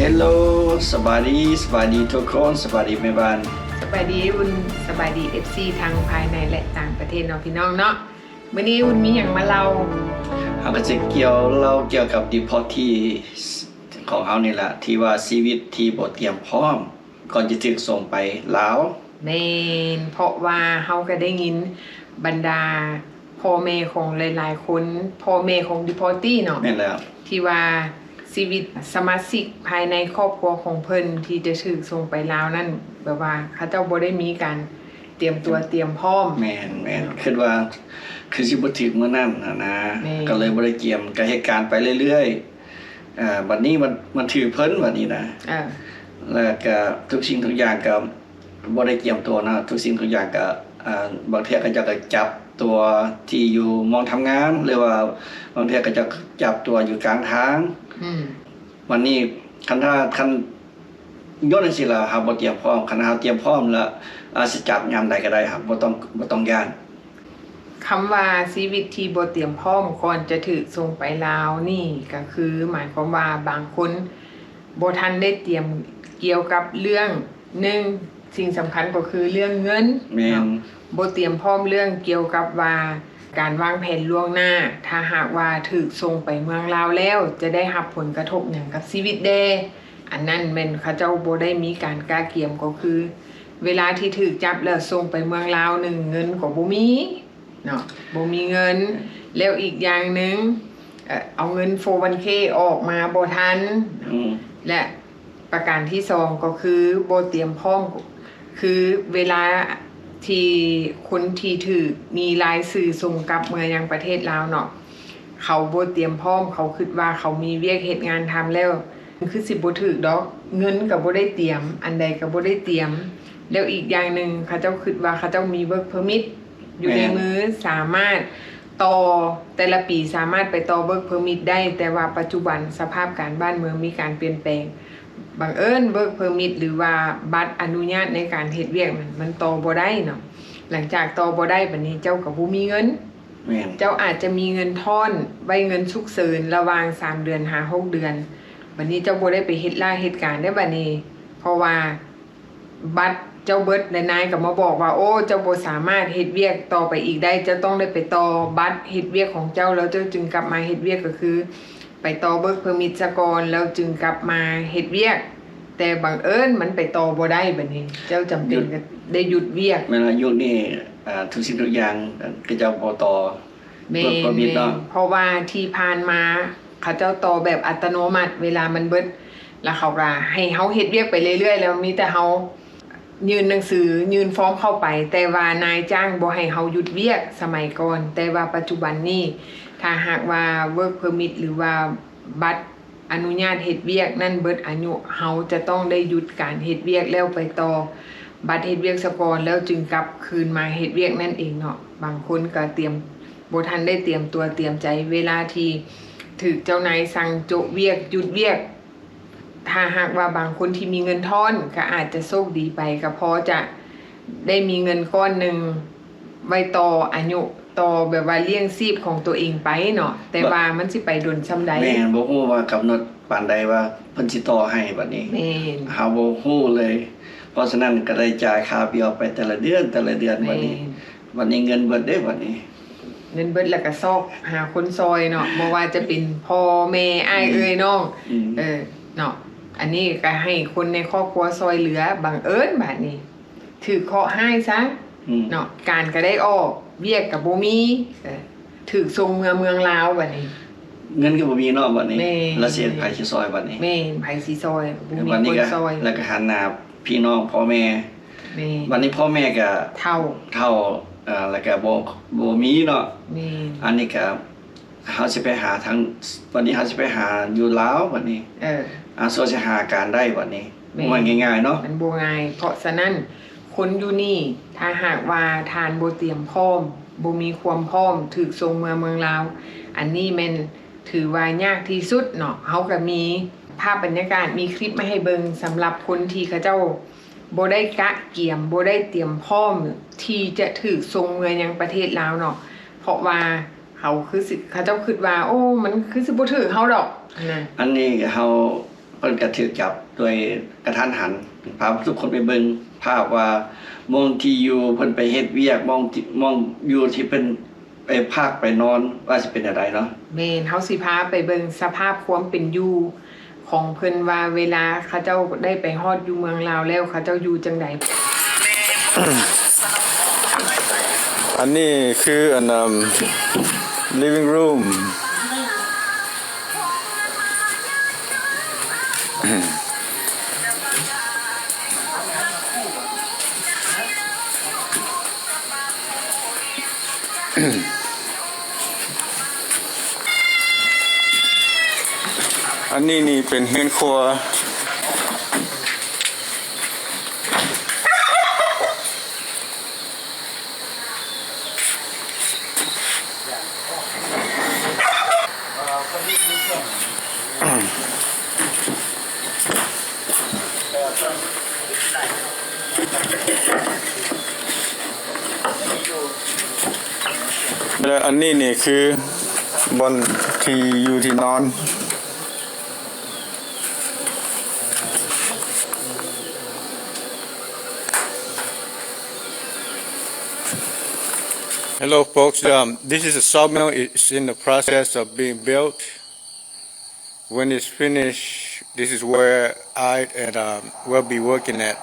Hello ສະບາຍດີ ສະບາຍດີທຸກຄົນ ສະບາຍດີແມ່ບ້ານ ສະບາຍດີອຸ່ນ ສະບາຍດີ ເອັຟຊີ ທັງພາຍໃນ ແລະ ຕ່າງປະເທດເນາະ ພີ່ນ້ອງເນາະ. ມື້ນີ້ອຸ່ນມີຫຍັງມາເລົ່າ? ເຮົາກໍຈະກ່ຽວເລົ່າກ່ຽວກັບ deportee ຂອງເຮົານີ້ລະ ທີ່ວ່າຊີວິດທີ່ບໍ່ຕຽມພ້ອມ ກ່ອນຈະຖືກສົ່ງໄປລາວ. ແມ່ນ ເພາະວ່າເຮົາກໍໄດ້ຍິນບັນດາພໍ່ແມ່ຂອງຫຼາຍໆຄົນ ພໍ່ແມ່ຂອງ deportee ເນາະ ແມ່ນແລ້ວ ທີ່ວ່າຊີວິດສະມາຊິກພາຍໃນຄອບຄົວຂອງເພິ່ນທີ່ຈະຖືກສົ່ງໄປລາວນັ້ນ ແບບວ່າເຂົາເຈົ້າບໍ່ໄດ້ມີການຕຽມຕົວຕຽມພ້ອມ. ແມ່ນໆ ຄິດວ່າຄືຊິບໍ່ຖືກມື້ນັ້ນນະ ແມ່ນ ກໍເລີຍບໍ່ໄດ້ກຽມ ກໍເຮັດການໄປເລື້ອຍໆ. ອາ ບັດນີ້ມັນ ມັນຖືກເພິ່ນບັດນີ້ນະ ເອີ ແລ້ວກະທຸກສິ່ງທຸກຢ່າງກະບໍ່ໄດ້ກຽມຕົວນະ ທຸກສິ່ງທຸກຢ່າງກະ ອາ ບາງເທື່ອເຂົາເຈົ້າກະຈັບຕົວທີ່ຢູ່ໝ່ອງທຳງານ ຫຼືວ່າບາງເທື່ອເຂົາເຈົ້າຈັບຕົວຢູ່ກາງທາງ. ອືມ ບັດນີ້ຄັນຖ້າ ຄັນຍ້ອນຈັ່ງຊີ້ລະ ເຮົາບໍ່ຕຽມພ້ອມ ຄັນເຮົາຕຽມພ້ອມລະ ອາດຊິຈັບຍາມໃດກໍໄດ້ ເຮົາບໍ່ຕ້ອງ ບໍ່ຕ້ອງຢ້ານ. ຄຳວ່າຊີວິດທີ່ບໍ່ຕຽມພ້ອມກ່ອນຈະຖືກສົ່ງໄປລາວນີ້ ກໍຄືໝາຍຄວາມວ່າບາງຄົນບໍ່ທັນໄດ້ຕຽມກ່ຽວກັບເລື່ອງ ໜຶ່ງ ສິ່ງສຳຄັນກໍຄືເລື່ອງເງິນ ແມ່ນ ເນາະ ບໍ່ຕຽມພ້ອມເລື່ອງກ່ຽວກັບວ່າການວາງແຜນລ່ວງໜ້າ ຖ້າຫາກວ່າຖືກສົ່ງໄປເມືອງລາວແລ້ວ ຈະໄດ້ຮັບຜົນກະທົບຫຍັງກັບຊີວິດແດ່. ອັນນັ້ນແມ່ນເຂົາເຈົ້າບໍ່ໄດ້ມີການກະກຽມ ກໍຄືເວລາທີ່ຖືກຈັບແລ້ວສົ່ງໄປເມືອງລາວ ໜຶ່ງ ເງິນກໍບໍ່ມີເນາະ ບໍ່ມີເງິນ ແລ້ວອີກຢ່າງໜຶ່ງ ເອີ ເອົາເງິນ ໂຟວັນເຄ ອອກມາບໍ່ທັນ ອືມ ແລະ ປະການທີສອງກໍຄືບໍ່ຕຽມພ້ອມ ຄືເວລາທີ່ຄົນທີ່ຖືກມີລາຍຊື່ສົ່ງກັບເມືອຍັງປະເທດລາວເນາະ ເຂົາບໍ່ຕຽມພ້ອມ ເຂົາຄິດວ່າເຂົາມີວຽກເຮັດງານທຳແລ້ວ ຄືຊິບໍ່ຖືກດອກ ເງິນກໍບໍ່ໄດ້ຕຽມ ອັນໃດກໍບໍ່ໄດ້ຕຽມ ແລ້ວອີກຢ່າງໜຶ່ງ ເຂົາເຈົ້າຄິດວ່າເຂົາເຈົ້າມີ work permit ຢູ່ໃນ ແມ່ນ ມື ສາມາດຕໍ່ ແຕ່ລະປີສາມາດໄປຕໍ່ work permit ໄດ້ ແຕ່ວ່າປັດຈຸບັນສະພາບການບ້ານເມືອງມີການປ່ຽນແປງ ບັງເອີນ work permit ຫຼືວ່າບັດອະນຸຍາດໃນການເຮັດວຽກນັ້ນ ມັນຕໍ່ບໍ່ໄດ້ເນາະ ຫຼັງຈາກຕໍ່ບໍ່ໄດ້ ບັດນີ້ເຈົ້າກໍບໍ່ມີເງິນ ແມ່ນ ເຈົ້າອາດຈະມີເງິນທ້ອນໄວ້ເງິນສຸກເສີນລະຫວ່າງສາມເດືອນຫາຫົກເດືອນ ບັດນີ້ເຈົ້າບໍ່ໄດ້ໄປເຮັດລາເຮັດການເດ້ບັດນີ້ ເພາະວ່າບັດເຈົ້າເບິດ ແລະ ນາຍກໍມາບອກວ່າ ໂອ້ ເຈົ້າບໍ່ສາມາດເຮັດວຽກຕໍ່ໄປອີກໄດ້ ເຈົ້າຕ້ອງໄດ້ໄປຕໍ່ບັດເຮັດວຽກຂອງເຈົ້າ ແລ້ວເຈົ້າຈຶ່ງກັບມາເຮັດວຽກ ກໍຄືໄປຕໍ່ work permit ຊະກ່ອນ ແລ້ວຈຶ່ງກັບມາເຮັດວຽກ ແຕ່ບັງເອີນມັນໄປຕໍ່ບໍ່ໄດ້ ບັດນີ້ເຈົ້າຈຳເປັນ ຢຸດ ກໍໄດ້ຢຸດວຽກ. ແມ່ນລະ ຍຸກນີ້ ອາ ທຸກສິ່ງທຸກຢ່າງ ເຂົາເຈົ້າບໍ່ຕໍ່ ແມ່ນ ເພິ່ນກໍມີເນາະ ແມ່ນ ເພາະວ່າທີ່ຜ່ານມາເຂົາເຈົ້າຕໍ່ແບບອັດຕະໂນມັດ ເວລາມັນເບິດ ແລ້ວເຂົາກໍໃຫ້ເຮົາເຮັດວຽກໄປເລື້ອຍໆ ແລ້ວມີແຕ່ເຮົາຍື່ນໜັງສື ຍື່ນຟອມເຂົ້າໄປ ແຕ່ວ່ານາຍຈ້າງບໍ່ໃຫ້ເຮົາຢຸດວຽກສະໄໝກ່ອນ ແຕ່ວ່າປັດຈຸບັນນີ້ ຖ້າຫາກວ່າ work permit ຫຼືວ່າບັດ ອະນຸຍາດເຮັດວຽກນັ້ນເບິດອາຍຸ ເຮົາຈະຕ້ອງໄດ້ຢຸດການເຮັດວຽກ ແລ້ວໄປຕໍ່ບັດເຮັດວຽກສະກ່ອນ ແລ້ວຈຶ່ງກັບຄືນມາເຮັດວຽກນັ້ນເອງເນາະ. ບາງຄົນກໍຕຽມ ບໍ່ທັນໄດ້ຕຽມຕົວຕຽມໃຈ ເວລາທີ່ຖືກເຈົ້ານາຍສັ່ງໂຈະວຽກ ຢຸດວຽກ ຖ້າຫາກວ່າບາງຄົນທີ່ມີເງິນທ້ອນ ກໍອາດຈະໂຊກດີໄປ ກໍພໍຈະ ໄດ້ມີເງິນກ້ອນໜຶ່ງໄວ້ຕໍ່ອາຍຸ ຕໍ່ແບບວ່າລ້ຽງຊີບຂອງຕົວເອງໄປເນາະ ແຕ່ວ່າມັນຊິໄປດົນສ່ຳໃດ ແມ່ນ ບໍ່ຮູ້ວ່າກຳນົດປານໃດວ່າເພິ່ນຊິຕໍ່ໃຫ້ບັດນີ້ ແມ່ນ ເຮົາບໍ່ຮູ້ເລີຍ ເພາະສະນັ້ນກໍໄດ້ຈ່າຍຄ່າເບ້ຍໄປແຕ່ລະເດືອນ ແຕ່ລະເດືອນ ບັດນີ້ ແມ່ນ ບັດນີ້ເງິນເບິດເດ້ບັດນີ້ ເງິນເບິດແລ້ວກໍຊອກຫາຄົນຊ່ອຍເນາະ ບໍ່ວ່າຈະເປັນພໍ່ແມ່ ອ້າຍເອື້ອຍນ້ອງ ອືມ ເອີ ເນາະ ອັນນີ້ກໍໃຫ້ຄົນໃນຄອບຄົວຊ່ອຍເຫຼືອ ບັງເອີນບາດນີ້ ຖືກເຄາະຮ້າຍຊະ ອືມ ເນາະ ການກໍໄດ້ອອກ ວຽກກໍບໍ່ມີ ເອີ ຖືກສົ່ງເມືອເມືອງລາວບາດນີ້ ເງິນກໍບໍ່ມີເນາະ ບາດນີ້ ແມ່ນ ແລ້ວຊິໃຫ້ໃຜຊິຊ່ອຍບາດນີ້ ແມ່ນ ໃຜຊິຊ່ອຍ ບໍ່ມີຄົນຊ່ອຍ ແລ້ວກໍຫັນໜ້າພີ່ນ້ອງພໍ່ແມ່ ແມ່ນ ບາດນີ້ພໍ່ແມ່ກໍເຖົ້າ ເຖົ້າ ເອີ ແລ້ວກໍບໍ່ ບໍ່ມີເນາະ ແມ່ນ ອັນນີ້ກໍ ເຮົາຊິໄປຫາທາງ ບັດນີ້ເຮົາຊິໄປຫາຢູ່ລາວບັດນີ້ ເອີ ອາ ສ່ວນຊິຫາການໄດ້ບັດນີ້ ແມ່ນ ບໍ່ແມ່ນງ່າຍໆເນາະ ມັນບໍ່ງ່າຍ ເພາະສະນັ້ນ ຄົນຢູ່ນີ້ ຖ້າຫາກວ່າທ່ານບໍ່ຕຽມພ້ອມ ບໍ່ມີຄວາມພ້ອມ ຖືກສົ່ງເມືອເມືອງລາວ ອັນນີ້ແມ່ນຖືວ່າຍາກທີ່ສຸດເນາະ ເຮົາກໍມີພາບບັນຍາກາດ ມີຄລິບມາໃຫ້ເບິ່ງ ສຳລັບຄົນທີ່ເຂົາເຈົ້າບໍ່ໄດ້ກະກຽມ ບໍ່ໄດ້ຕຽມພ້ອມທີ່ຈະຖືກສົ່ງເມືອຍັງປະເທດລາວເນາະ ເພາະວ່າ ເຂົາຄືຊິ ເຂົາເຈົ້າຄິດວ່າ ໂອ້ ມັນຄືຊິບໍ່ຖືກເຮົາດອກນະ ອັນນີ້ເຮົາ ພິ່ນກໍຖືກຈັບໂດຍກະທັນຫັນ. ພາທຸກຄົນໄປເບິ່ງພາບວ່າ ບ່ອນທີ່ຢູ່ເພິ່ນໄປເຮັດວຽກ, ບ່ອນທີ່ ບ່ອນຢູ່ທີ່ເພິ່ນໄປພັກໄປນອນ ວ່າຊິເປັນແນວໃດເນາະ. ແມ່ນ, ເຮົາຊິພາໄປເບິ່ງສະພາບຄວາມເປັນຢູ່ຂອງເພິ່ນວ່າ ເວລາເຂົາເຈົ້າໄດ້ໄປຮອດຢູ່ເມືອງລາວແລ້ວ ເຂົາເຈົ້າຢູ່ຈັ່ງໃດ. ອັນນີ້ຄືອັນ living room. ອັນນີ້ນີ້ເປັນເຮືອນຄົວ. ແລະ ອັນນີ້ນີ້ຄືບ່ອນທີ່ຢູ່ທີ່ນອນ. Hello, folks. Um, this is a sawmill. It's in the process of being built. When it's finished, this is where I and, um, will be working at.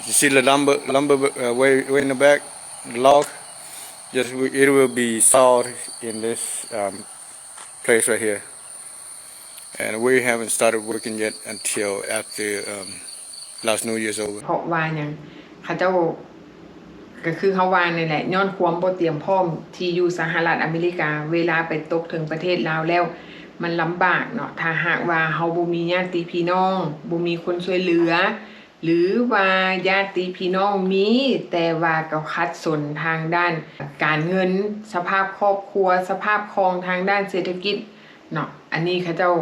You see the lumber, lumber, uh, way, way in the back, the log? Just, it will be sawed in this, um, place right here. And we haven't started working yet until after, um, Lunar New Year's over. ເພາະວ່າຫຍັງ? ເຂົາເຈົ້າ ກໍຄືເຮົາວ່ານີ້ແຫຼະ, ຍ້ອນຄວາມບໍ່ຕຽມພ້ອມທີ່ຢູ່ສະຫະລັດອາເມລິກາ, ເວລາໄປຕົກເຖິງປະເທດລາວແລ້ວ ມັນລຳບາກເນາະ. ຖ້າຫາກວ່າເຮົາບໍ່ມີຍາດຕິພີ່ນ້ອງ, ບໍ່ມີຄົນຊ່ວຍເຫຼືອ ຫຼືວ່າຍາດຕິພີ່ນ້ອງມີ ແຕ່ວ່າກໍຂັດສົນທາງດ້ານການເງິນ, ສະພາບຄອບຄົວ, ສະພາບຄ່ອງທາງດ້ານເສດຖະກິດເນາະ, ອັນນີ້ເຂົາເຈົ້າ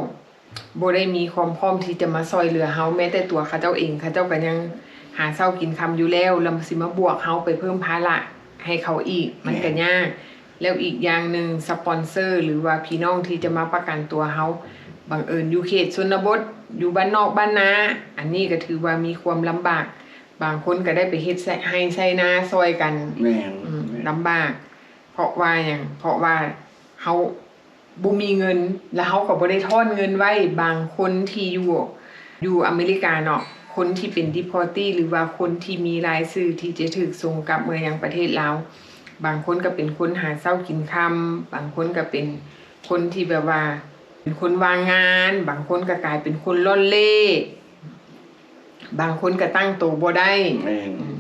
ບໍ່ໄດ້ມີຄວາມພ້ອມທີ່ຈະມາຊ່ອຍເຫຼືອເຮົາ, ແມ້ແຕ່ຕົວເຂົາເຈົ້າເອງ ເຂົາເຈົ້າກໍຍັງຫາເຊົ້າກິນຄ່ຳຢູ່ແລ້ວ, ແລ້ວຊິມາບວກເຮົາໄປເພີ່ມພາລະໃຫ້ເຂົາອີກ ມັນກໍຍາກ. ແມ່ນ. ແລ້ວອີກຢ່າງໜຶ່ງ ສະປອນເຊີ ຫຼືວ່າພີ່ນ້ອງທີ່ຈະມາປະກັນຕົວເຮົາ ບັງເອີນຢູ່ເຂດຊົນນະບົດ, ຢູ່ບ້ານນອກບ້ານນາ, ອັນນີ້ກໍຖືວ່າມີຄວາມລຳບາກ. ບາງຄົນກໍໄດ້ໄປເຮັດໄຮ່ໄຊນາຊ່ອຍກັນ. ແມ່ນ. ອືມ, ລຳບາກ. ເພາະວ່າຫຍັງ? ເພາະວ່າເຮົາ ບໍ່ມີເງິນ ແລ້ວເຮົາກໍບໍ່ໄດ້ທ້ອນເງິນໄວ້. ບາງຄົນທີ່ຢູ່ ຢູ່ອາເມລິກາເນາະ, ຄົນທີ່ເປັນ deportee ຫຼືວ່າຄົນທີ່ມີລາຍຊື່ທີ່ຈະຖືກສົ່ງກັບເມືອຍັງປະເທດລາວ, ບາງຄົນກໍເປັນຄົນຫາເຊົ້າກິນຄ່ຳ, ບາງຄົນກໍເປັນຄົນທີ່ແບບວ່າເປັນຄົນວ່າງງານ, ບາງຄົນກໍກາຍເປັນຄົນລ່ອນເລ່. ບາງຄົນກໍຕັ້ງໂຕບໍ່ໄດ້. ແມ່ນ. ອືມ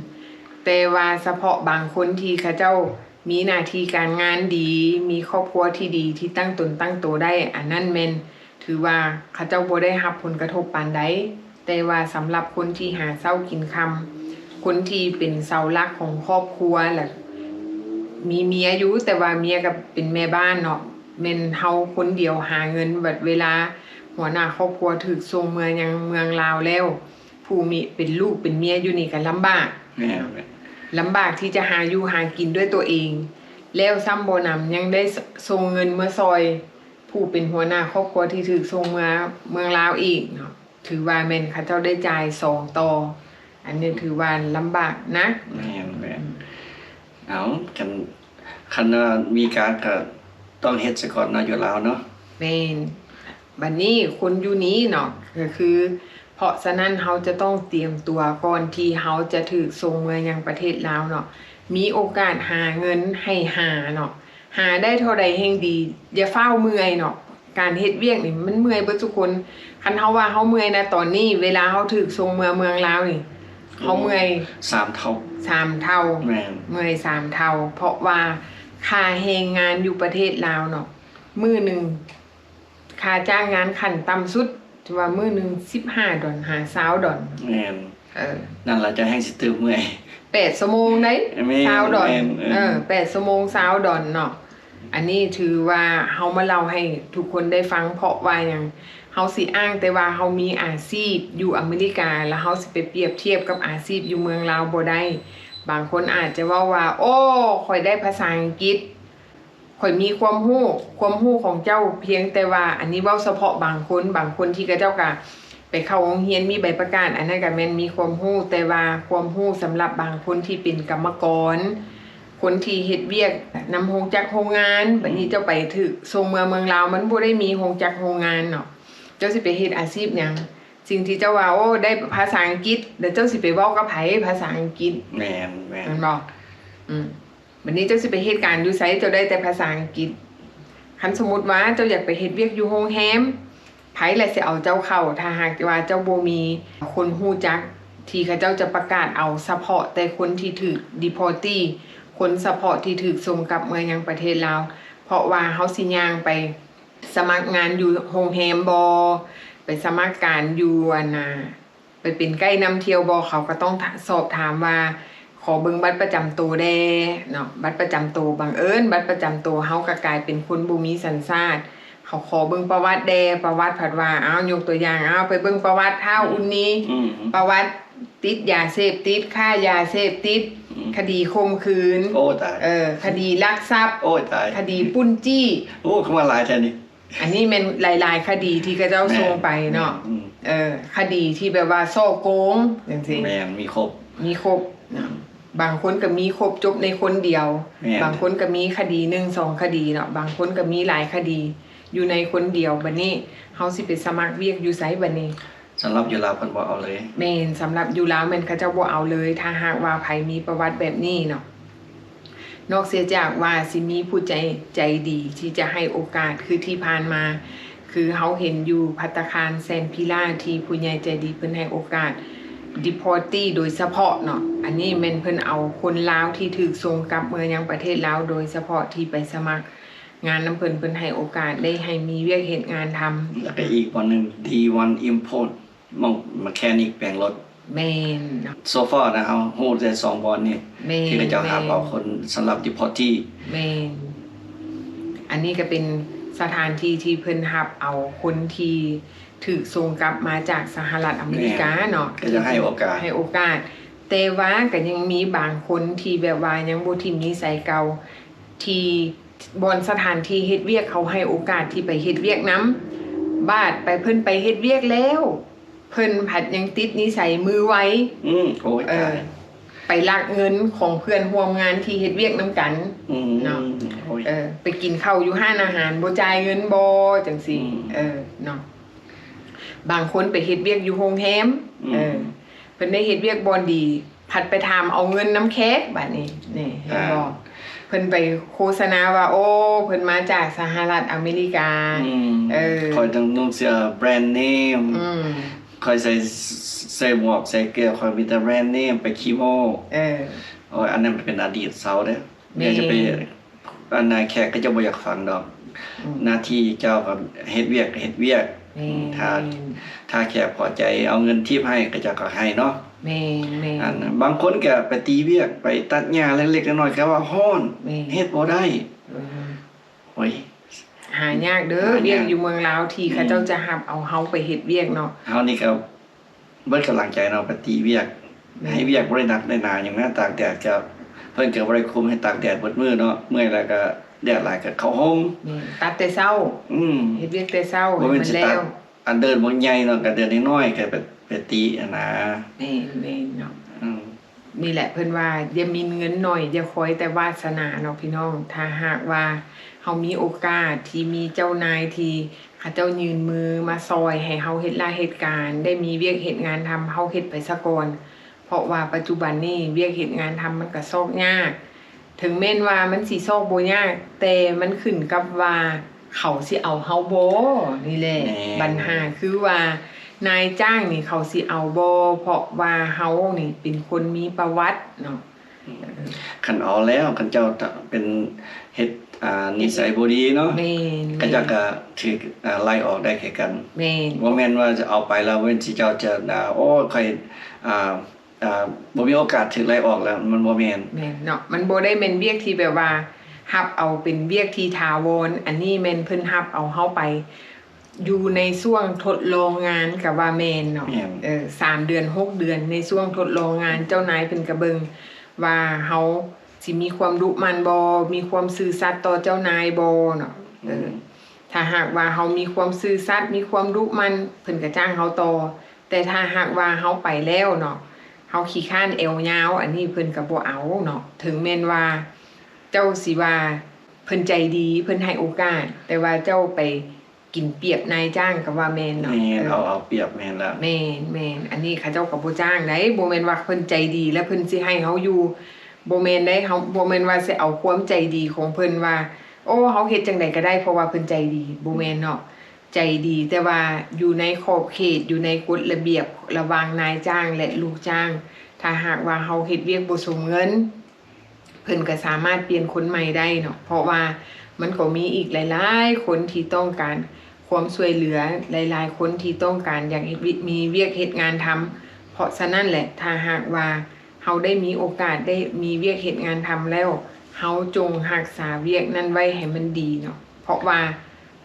ແຕ່ວ່າສະເພາະບາງຄົນທີ່ເຂົາເຈົ້າມີໜ້າທີ່ການງານດີ, ມີຄອບຄົວທີ່ດີ, ທີ່ຕັ້ງຕົນຕັ້ງໂຕໄດ້, ອັນນັ້ນແມ່ນຖືວ່າເຂົາເຈົ້າບໍ່ໄດ້ຮັບຜົນກະທົບປານໃດ. ແຕ່ວ່າສຳລັບຄົນທີ່ຫາເຊົ້າກິນຄ່ຳ, ຄົນທີ່ເປັນເສົາຫຼັກຂອງຄອບຄົວ ແລະ ມີເມຍຢູ່, ແຕ່ວ່າເມຍກໍເປັນແມ່ບ້ານເນາະ, ແມ່ນເຮົາຄົນດຽວຫາເງິນ, ບັດເວລາຫົວໜ້າຄອບຄົວຖືກສົ່ງເມືອຍັງເມືອງລາວແລ້ວ, ຜູ້ມີ ເປັນລູກເປັນເມຍຢູ່ນີ້ກໍລຳບາກ. ແມ່ນ. ລຳບາກທີ່ຈະຫາຢູ່ຫາກິນດ້ວຍຕົວເອງ, ແລ້ວຊ້ຳບໍ່ໜຳຍັງໄດ້ ສ- ສົ່ງເງິນເມືອຊ່ອຍຜູ້ເປັນຫົວໜ້າຄອບຄົວທີ່ຖືກສົ່ງເມືອເມືອງລາວອີກເນາະ. ຖືວ່າແມ່ນເຂົາເຈົ້າໄດ້ຈ່າຍສອງຕໍ່, ອັນນີ້ຖືວ່າລຳບາກໜັກ. ແມ່ນ, ແມ່ນ. ເອົາ ຄັນ ຄັນວ່າມີການກໍຕ້ອງເຮັດຊະກ່ອນເນາະ ຢູ່ລາວເນາະ. ແມ່ນ. ບັດນີ້ຄົນຢູ່ນີ້ເນາະ ກໍຄື ເພາະສະນັ້ນເຮົາຈະຕ້ອງຕຽມຕົວກ່ອນທີ່ເຮົາຈະຖືກສົ່ງເມືອຍັງປະເທດລາວເນາະ. ມີໂອກາດຫາເງິນໃຫ້ຫາເນາະ, ຫາໄດ້ເທົ່າໃດແຮ່ງດີ, ຢ່າຟ້າວເມື່ອຍເນາະ. ການເຮັດວຽກນີ້ມັນເມື່ອຍເບິດທຸກຄົນ. ຄັນເຮົາວ່າເຮົາເມື່ອຍນະຕອນນີ້, ເວລາເຮົາຖືກສົ່ງເມືອເມືອງລາວນີ້ ເຮົາເມື່ອຍສາມເທົ່າ. ສາມເທົ່າ. ແມ່ນ. ເມື່ອຍສາມເທົ່າ, ເພາະວ່າຄ່າແຮງງານຢູ່ປະເທດລາວເນາະ, ມື້ໜຶ່ງ ຄ່າຈ້າງງານຂັ້ນຕ່ຳສຸດ ຖືວ່າມື້ໜຶ່ງສິບຫ້າດອນ ຫາຊາວດອນ. ແມ່ນ. ເອີ ນັ້ນລະຈະແຮ່ງຊິຕື່ມເມື່ອຍ. ແປດຊົ່ວໂມງໃດ໋ ແມ່ນ ຊາວດອນ. ແມ່ນ ເອີ ເອີ ແປດຊົ່ວໂມງ ຊາວດອນເນາະ. ອັນນີ້ຖືວ່າເຮົາມາເລົ່າໃຫ້ທຸກຄົນໄດ້ຟັງ ເພາະວ່າຫຍັງ? ເຮົາຊິອ້າງແຕ່ວ່າເຮົາມີອາຊີບຢູ່ອາເມລິກາ ແລ້ວເຮົາຊິໄປປຽບທຽບກັບອາຊີບຢູ່ເມືອງລາວບໍ່ໄດ້. ບາງຄົນອາດຈະເວົ້າວ່າ ໂອ້ ຂ້ອຍໄດ້ພາສາອັງກິດ ຂ້ອຍມີຄວາມຮູ້ ຄວາມຮູ້ຂອງເຈົ້າພຽງແຕ່ວ່າ ອັນນີ້ເວົ້າສະເພາະບາງຄົນ ບາງຄົນທີ່ເຂົາເຈົ້າກະໄປເຂົ້າໂຮງຮຽນ ມີໃບປະກາດ ອັນນັ້ນກະແມ່ນມີຄວາມຮູ້ ແຕ່ວ່າຄວາມຮູ້ສຳລັບບາງຄົນທີ່ເປັນກຳມະກອນ ຄົນທີ່ເຮັດວຽກນຳໂຮງຈັກໂຮງງານ ບັດນີ້ເຈົ້າໄປຖືກສົ່ງເມືອເມືອງລາວ ມັນບໍ່ໄດ້ມີໂຮງຈັກໂຮງງານເນາະ ເຈົ້າຊິໄປເຮັດອາຊີບຫຍັງ? ສິ່ງທີ່ເຈົ້າວ່າ ໂອ້ ໄດ້ພາສາອັງກິດ ແລ້ວເຈົ້າຊິໄປເວົ້າກັບໃຜພາສາອັງກິດ? ແມ່ນໆ ແມ່ນບໍ່? ອືມ ບັດນີ້ເຈົ້າຊິໄປເຮັດການຢູ່ໃສ ເຈົ້າໄດ້ແຕ່ພາສາອັງກິດ? ຄັນສົມມຸດວ່າເຈົ້າຢາກໄປເຮັດວຽກຢູ່ໂຮງແຮມ ໃຜລະຊິເອົາເຈົ້າເຂົ້າ ຖ້າຫາກວ່າເຈົ້າບໍ່ມີຄົນຮູ້ຈັກ ທີ່ເຂົາເຈົ້າຈະປະກາດເອົາສະເພາະແຕ່ຄົນທີ່ຖືກ deportee ຄົນສະເພາະທີ່ຖືກສົ່ງກັບເມືອຍັງປະເທດລາວ ເພາະວ່າເຮົາຊິຍ່າງໄປ ສະໝັກງານຢູ່ໂຮງແຮມບໍ່ ໄປສະໝັກການຢູ່ ອັນນ່າ ໄປເປັນໄກດ໌ນຳທ່ຽວບໍ່ ເຂົາກໍຕ້ອງສອບຖາມວ່າ ຂໍເບິ່ງບັດປະຈຳໂຕແດ່ເນາະ ບັດປະຈຳໂຕ ບັງເອີນບັດປະຈຳໂຕເຮົາກໍກາຍເປັນຄົນບໍ່ມີສັນຊາດ ເຂົາຂໍເບິ່ງປະຫວັດແດ່ ປະຫວັດພັດວ່າ ອ້າວ ຍົກຕົວຢ່າງ ອ້າວ ໄປເບິ່ງປະຫວັດທ້າວອຸນນີ ອືມ ປະຫວັດ ຕິດຢາເສບຕິດ ຄ້າຢາເສບຕິດ ອືມ ຄະດີຂົ່ມຂືນ ໂອ້ຕາຍ ເອີ ຄະດີລັກຊັບ ໂອ້ຕາຍ ຄະດີປຸ້ນຈີ້ ໂອ້ ຄືວ່າຫຼາຍແທ້ນີ້ ອັນນີ້ແມ່ນຫຼາຍໆຄະດີທີ່ເຂົາເຈົ້າສົ່ງໄປເນາະ ອືມ ເອີ ຄະດີທີ່ແບບວ່າສໍ້ໂກງຈັ່ງຊີ້ ແມ່ນ ມີຄົບ ມີຄົບເນາະ ບາງຄົນກໍມີຄົບຈົບໃນຄົນດຽວ ແມ່ນ ບາງຄົນກໍມີຄະດີໜຶ່ງສອງຄະດີເນາະ ບາງຄົນກໍມີຫຼາຍຄະດີຢູ່ໃນຄົນດຽວ ບັດນີ້ເຮົາຊິໄປສະໝັກວຽກຢູ່ໃສບັດນີ້? ສຳລັບຢູ່ລາວເພິ່ນບໍ່ເອົາເລີຍ ແມ່ນ ສຳລັບຢູ່ລາວແມ່ນເຂົາເຈົ້າບໍ່ເອົາເລີຍ ຖ້າຫາກວ່າໃຜມີປະຫວັດແບບນີ້ເນາະ ນອກເສຍຈາກວ່າຊິມີຜູ້ໃຈ ໃຈດີທີ່ຈະໃຫ້ໂອກາດ ຄືທີ່ຜ່ານມາ ຄືເຮົາເຫັນຢູ່ພັດຕາຄານແຊນພິລາ ທີ່ຜູ້ໃຫຍ່ໃຈດີເພິ່ນໃຫ້ໂອກາດ deportee ໂດຍສະເພາະເນາະ ອັນນີ້ແມ່ນເພິ່ນເອົາຄົນລາວທີ່ຖືກສົ່ງກັບເມືອຍັງປະເທດລາວ ໂດຍສະເພາະທີ່ໄປສະໝັກ ງານນຳເພິ່ນ ເພິ່ນໃຫ້ໂອກາດໄດ້ໃຫ້ມີວຽກເຮັດງານທຳ ແລ້ວກໍອີກບ່ອນໜຶ່ງ ດີວັນ ອິມພອດ ໝ່ອງແມະແຄນິກແປງລົດ ແມ່ນເນາະ ໂຊຟານະ ເຮົາຮູ້ແຕ່ສອງບ່ອນນີ້ ແມ່ນ ທີ່ເຂົາເຈົ້າຮັບເອົາຄົນສຳລັບ deportee ແມ່ນ ອັນນີ້ກໍເປັນສະຖານທີ່ທີ່ເພິ່ນຮັບເອົາຄົນທີ່ຖືກສົ່ງກັບມາຈາກສະຫະລັດອາເມລິກາເນາະ ແມ່ນ ກໍຈະໃຫ້ໂອກາດ ໃຫ້ໂອກາດ ແຕ່ວ່າກໍຍັງມີບາງຄົນທີ່ແບບວ່າຍັງບໍ່ຖິ້ມນິໄສເກົ່າ ທີ່ ບ່ອນສະຖານທີ່ເຮັດວຽກເຂົາໃຫ້ໂອກາດທີ່ໄປເຮັດວຽກນຳ ບາດໄປ ເພິ່ນໄປເຮັດວຽກແລ້ວ ເພິ່ນພັດຍັງຕິດນິໄສມືໄວ ອືມ ໂອ້ຍ ເອີ ຕາຍ ໄປລັກເງິນຂອງເພື່ອນຮ່ວມງານທີ່ເຮັດວຽກນຳກັນ ອືມ ເນາະ ໂອ້ຍ ເອີ ໄປກິນເຂົ້າຢູ່ຮ້ານອາຫານ ບໍ່ຈ່າຍເງິນບໍ່ ຈັ່ງຊີ້ ອືມ ເອີ ເນາະ ບາງຄົນໄປເຮັດວຽກຢູ່ໂຮງແຮມ ອືມ ເອີ ເພິ່ນໄດ້ເຮັດວຽກບ່ອນດີ ພັດໄປຖາມເອົາເງິນນຳແຂກ ບາດນີ້ ນີ້ ເຫັນບໍ່? ອ່າ ເພິ່ນໄປໂຄສະນາວ່າ ໂອ້ ເພິ່ນມາຈາກສະຫະລັດອາເມລິກາ ອືມ ເອີ ຂ້ອຍຕ້ອງນຸ່ງເສື້ອແບຣນເນມ ອືມ ຂ້ອຍໃສ່ ໃສ່ໝວກ ໃສ່ແກ້ວ ຂ້ອຍມີແຕ່ແບຣນເນມ ໄປຂີ້ໂມ້ ເອີ ໂອ້ຍ ອັນນັ້ນມັນເປັນອະດີດ ເຊົາເດີ້ ແມ່ນ ຢ່າຈະໄປ ອັນນາແຂກເຂົາເຈົ້າບໍ່ຢາກຟັງດອກ ອືມ ໜ້າທີ່ເຈົ້າກໍເຮັດວຽກກໍເຮັດວຽກ ແມ່ນ ຖ້າ ແມ່ນ ຖ້າແຂກພໍໃຈເອົາເງິນທິບໃຫ້ ເຂົາເຈົ້າກໍໃຫ້ເນາະ ແມ່ນໆ ອັນ ບາງຄົນກໍໄປຕີວຽກ ໄປຕັດຫຍ້າເລັກໆນ້ອຍໆ ກໍວ່າຮ້ອນ ແມ່ນ ເຮັດບໍ່ໄດ້ ອືມ ໂອ້ຍ ຫາຍາກເດີ້ ຫາຍາກ ວຽກຢູ່ເມືອງລາວທີ່ ແມ່ນ ເຂົາເຈົ້າຈະຮັບເອົາເຮົາໄປເຮັດວຽກເນາະ ເຮົານີ້ກໍ ເບິດກຳລັງໃຈເນາະ ໄປຕີວຽກ ແມ່ນ ໃຫ້ວຽກບໍ່ໄດ້ໜັກໄດ້ໜາຫຍັງນະ ຕາກແດດກໍ ເພິ່ນກໍບໍ່ໄດ້ຄຸມໃຫ້ຕາກແດດເບິດມື້ເນາະ ເມື່ອຍແລ້ວກໍແດດຫຼາຍກໍເຂົ້າໂຮມ ແມ່ນ ຕັດແຕ່ເຊົ້າ ອືມ ເຮັດວຽກແຕ່ເຊົ້າ ບໍ່ແມ່ນ ໃຫ້ມັນ ຊິຕັດ ແລ້ວ ອັນເດີ່ນບໍ່ໃຫຍ່ເນາະ ກໍເດີ່ນນ້ອຍໆ ກໍໄປ ໄປຕີຫັ້ນນະ ແມ່ນໆເນາະ ອືມ ນີ້ແຫຼະເພິ່ນວ່າ ຢ່າໝິ່ນເງິນໜ້ອຍ ຢ່າຄອຍແຕ່ວາດສະໜາເນາະພີ່ນ້ອງ ຖ້າຫາກວ່າເຮົາມີໂອກາດທີ່ມີເຈົ້ານາຍທີ່ ເຂົາເຈົ້າຍື່ນມືມາຊ່ອຍໃຫ້ເຮົາເຮັດລາເຮັດການ ໄດ້ມີວຽກເຮັດງານທຳ ເຮົາເຮັດໄປສາກ່ອນ ເພາະວ່າປັດຈຸບັນນີ້ວຽກເຮັດງານທຳມັນກໍຊອກຍາກ ເຖິງແມ່ນວ່າມັນຊິຊອກບໍ່ຍາກ ແຕ່ມັນຂຶ້ນກັບວ່າເຂົາຊິເອົາເຮົາບໍ່ ນີ້ແຫຼະ ແມ່ນ ບັນຫາຄືວ່ານາຍຈ້າງນີ້ເຂົາຊິເອົາບໍ່ ເພາະວ່າເຮົານີ້ເປັນຄົນມີປະຫວັດເນາະ. ອືມ ຄັນເອົາແລ້ວ ຄັນເຈົ້າເປັນເຮັດ ອ່າ ນິໄສບໍ່ດີເນາະ ແມ່ນໆ ເຂົາເຈົ້າກໍຖືກ ອ່າ ໄລ່ອອກໄດ້ຄືກັນ ແມ່ນ ບໍ່ແມ່ນວ່າຈະເອົາໄປແລ້ວເວັ້ນຊິເຈົ້າຈະ ອ່າ ໂອ້ ຂ້ອຍ ອ່າ ອ່າ ບໍ່ມີໂອກາດຖືກໄລ່ອອກແລ້ວ ມັນບໍ່ແມ່ນ ແມ່ນເນາະ ມັນບໍ່ໄດ້ແມ່ນວຽກທີ່ແບບວ່າຮັບເອົາເປັນວຽກທີ່ຖາວອນ ອັນນີ້ແມ່ນເພິ່ນຮັບເອົາເຮົາໄປ ຢູ່ໃນຊ່ວງທົດລອງງານກໍວ່າແມ່ນເນາະ ແມ່ນ ເອີ ສາມເດືອນ ຫົກເດືອນ ໃນຊ່ວງທົດລອງງານ ເຈົ້ານາຍເພິ່ນກໍເບິ່ງວ່າເຮົາ ຊິມີຄວາມດຸໝັ່ນບໍ່, ມີຄວາມຊື່ສັດຕໍ່ເຈົ້ານາຍບໍ່ເນາະ. ເອີ ອືມ ຖ້າຫາກວ່າເຮົາມີຄວາມຊື່ສັດ, ມີຄວາມດຸໝັ່ນ, ເພິ່ນກໍຈ້າງເຮົາຕໍ່. ແຕ່ຖ້າຫາກວ່າເຮົາໄປແລ້ວເນາະ, ເຮົາຂີ້ຄ້ານແອວຍາວ, ອັນນີ້ເພິ່ນກໍບໍ່ເອົາເນາະ. ເຖິງແມ່ນວ່າເຈົ້າຊິວ່າເພິ່ນໃຈດີ, ເພິ່ນໃຫ້ໂອກາດ, ແຕ່ວ່າເຈົ້າໄປ ກິນປຽບນາຍຈ້າງກໍວ່າແມ່ນເນາະ. ແມ່ນ ເອີ ເອົາ ເອົາປຽບ ແມ່ນລະ. ແມ່ນ ແມ່ນ ອັນນີ້ເຂົາເຈົ້າກໍບໍ່ຈ້າງໃດ໋. ບໍ່ແມ່ນວ່າເພິ່ນໃຈດີແລ້ວເພິ່ນຊິໃຫ້ເຮົາຢູ່ ບໍ່ແມ່ນໃດ໋. ເຮົາ ບໍ່ແມ່ນວ່າຊິເອົາຄວາມໃຈດີຂອງເພິ່ນວ່າ ໂອ້ ເຮົາເຮັດຈັ່ງໃດກໍໄດ້ ເພາະວ່າເພິ່ນໃຈດີ ບໍ່ແມ່ນເນາະ. ໃຈດີ ແຕ່ວ່າຢູ່ໃນຂອບເຂດ ຢູ່ໃນກົດລະບຽບລະຫວ່າງນາຍຈ້າງ ແລະ ລູກຈ້າງ. ຖ້າຫາກວ່າເຮົາເຮັດວຽກບໍ່ສົມເງິນ ເພິ່ນກໍສາມາດປ່ຽນຄົນໃໝ່ໄດ້ເນາະ. ເພາະວ່າມັນກໍມີອີກຫຼາຍໆຄົນທີ່ຕ້ອງການຄວາມຊ່ວຍເຫຼືອ, ຫຼາຍໆຄົນທີ່ຕ້ອງການຢາກເຮັດວຽກ ມີວຽກເຮັດງານທຳ. ເພາະສະນັ້ນແຫຼະ ຖ້າຫາກວ່າເຮົາໄດ້ມີໂອກາດໄດ້ມີວຽກເຮັດງານທຳແລ້ວ, ເຮົາຈົ່ງຮັກສາວຽກນັ້ນໄວ້ໃຫ້ມັນດີເນາະ. ເພາະວ່າ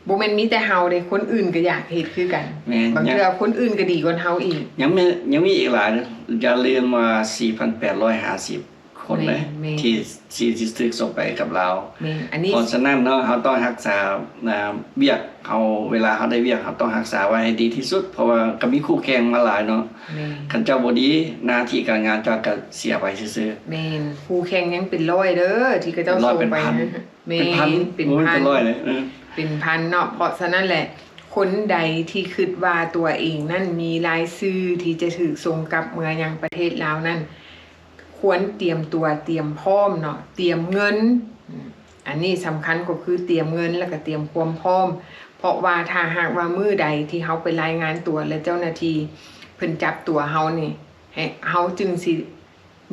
ບໍ່ແມ່ນມີແຕ່ເຮົາເດ້, ຄົນອື່ນກໍຢາກເຮັດຄືກັນ. ແມ່ນ ບາງເທື່ອຄົນອື່ນກໍດີກວ່າເຮົາອີກ. ຍັງມີ ຍັງມີອີກຫຼາຍເນາະ. ຢ່າລືມວ່າ ສີ່ພັນແປດຮ້ອຍຫ້າສິບຄົນເດ້ ແມ່ນ ທີ່ ທີ່ ທີ່ຖືກສົ່ງໄປກັບລາວ. ແມ່ນ ອັນນີ້ ເພາະສະນັ້ນເນາະ ເຮົາຕ້ອງຮັກສາ ອ່າ ວຽກເຮົາ, ເວລາເຮົາໄດ້ວຽກ ເຮົາຕ້ອງຮັກສາໄວ້ໃຫ້ດີທີ່ສຸດ, ເພາະວ່າກໍມີຄູ່ແຂ່ງມາຫຼາຍເນາະ. ແມ່ນ ຄັນເຈົ້າບໍ່ດີ ໜ້າທີ່ການງານເຈົ້າກໍເສຍໄປຊື່ໆ. ແມ່ນ ຄູ່ແຂ່ງຍັງເປັນຮ້ອຍເດີ ທີ່ເຂົາເຈົ້າ ເປັນຮ້ອຍ ສົ່ງໄປ ເປັນພັນ ນະ. ແມ່ນ ເປັນພັນ ເປັນພັນ ບໍ່ແມ່ນເປັນຮ້ອຍເລີຍ. ເອີ ເປັນພັນເນາະ. ເພາະສະນັ້ນແຫຼະ ຄົນໃດທີ່ຄິດວ່າຕົວເອງນັ້ນມີລາຍຊື່ທີ່ຈະຖືກສົ່ງກັບເມືອຍັງປະເທດລາວນັ້ນ ຄວນຕຽມຕົວຕຽມພ້ອມເນາະ, ຕຽມເງິນ. ອາ ອັນນີ້ສຳຄັນກໍຄືຕຽມເງິນ ແລ້ວກໍຕຽມຄວາມພ້ອມ. ເພາະວ່າຖ້າຫາກວ່າມື້ໃດທີ່ເຮົາໄປລາຍງານຕົວ ແລະ ເຈົ້າໜ້າທີ່ເພິ່ນຈັບຕົວເຮົານີ້ ໃຫ້ເຮົາຈຶ່ງຊິ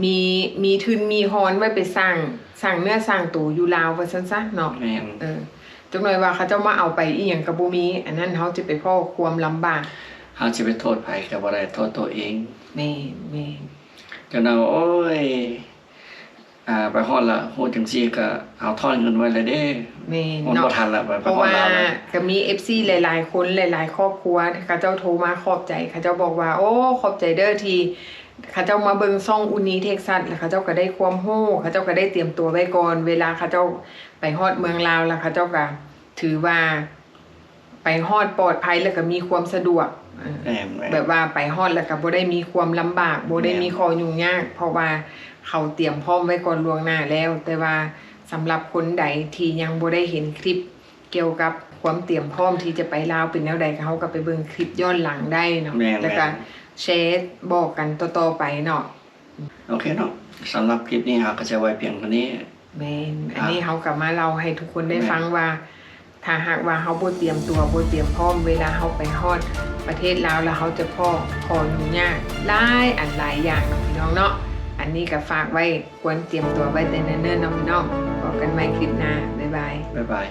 ມີ ມີທຶນມີຮອນໄວ້ໄປສ້າງ ສ້າງເນື້ອສ້າງໂຕຢູ່ລາວວ່າຊັ້ນຊະເນາະ. ແມ່ນ ເອີ ຈັກໜ້ອຍວ່າເຂົາເຈົ້າມາເອົາໄປອີ່ຫຍັງກໍບໍ່ມີ, ອັນນັ້ນເຮົາຈະໄປພໍ້ຄວາມລຳບາກ. ເຮົາຊິໄປໂທດໃຜກໍບໍ່ໄດ້, ໂທດຕົວເອງ. ແມ່ນ ແມ່ນ ຈັກໜ້ອຍວ່າ ໂອ້ຍ ອ່າ ໄປຮອດລະ ຮູ້ຈັ່ງຊີ້ກໍເຮົາຖອນເງິນໄວ້ແລ້ວເດ້. ແມ່ນ ມັນ ເນາະ ບໍ່ທັນລະ ໄປ ໄປຮອດລາວລະ. ກໍມີເອັຟຊີຫຼາຍໆຄົນ ຫຼາຍໆຄອບຄົວ ເຂົາເຈົ້າໂທມາຂອບໃຈ, ເຂົາເຈົ້າບອກວ່າ ໂອ້ ຂອບໃຈເດີທີ່ ເຂົາເຈົ້າມາເບິ່ງຊ່ອງ Uni Texas ແລ້ວເຂົາເຈົ້າກໍໄດ້ຄວາມຮູ້, ເຂົາເຈົ້າກໍໄດ້ຕຽມຕົວໄວ້ກ່ອນ. ເວລາເຂົາເຈົ້າໄປຮອດເມືອງລາວແລ້ວ ເຂົາເຈົ້າກໍຖືວ່າໄປຮອດປອດໄພ ແລ້ວກໍມີຄວາມສະດວກ. ເອີ ແມ່ນໆ ແບບວ່າໄປຮອດແລ້ວກໍບໍ່ໄດ້ມີຄວາມລຳບາກ, ບໍ່ໄດ້ມີ ແມ່ນ ຂໍ້ຫຍຸ້ງຍາກ, ເພາະວ່າເຂົາຕຽມພ້ອມໄວ້ກ່ອນລ່ວງໜ້າແລ້ວ. ແຕ່ວ່າສຳລັບຄົນໃດທີ່ຍັງບໍ່ໄດ້ເຫັນຄລິບ ກ່ຽວກັບຄວາມຕຽມພ້ອມທີ່ຈະໄປລາວເປັນແນວໃດ ເຮົາກໍໄປເບິ່ງຄລິບຍ້ອນຫຼັງໄດ້ເນາະ. ແມ່ນໆ ແລ້ວກໍແຊບອກກັນຕໍ່ໆໄປເນາະ. ໂອເຄເນາະ, ສຳລັບຄລິບນີ້ເຮົາກໍຈະໄວ້ພຽງເທົ່ານີ້. ແມ່ນ ອ່າ ອັນນີ້ເຮົາກໍມາເລົ່າໃຫ້ທຸກຄົນໄດ້ ແມ່ນ ຟັງວ່າ ຖ້າຫາກວ່າເຮົາບໍ່ຕຽມຕົວ ບໍ່ຕຽມພ້ອມ ເວລາເຮົາໄປຮອດປະເທດລາວ ແລ້ວເຮົາຈະພໍ້ຂໍ້ຫຍຸ້ງຍາກຫຼາຍອັນຫຼາຍຢ່າງເນາະ ພີ່ນ້ອງເນາະ. ອັນນີ້ກໍຝາກໄວ້ ຄວນຕຽມຕົວໄວ້ແຕ່ເນີນໆເນາະ ພີ່ນ້ອງ. ພົບກັນໃໝ່ຄລິບໜ້າ. ບາຍບາຍ. ບາຍບາຍ.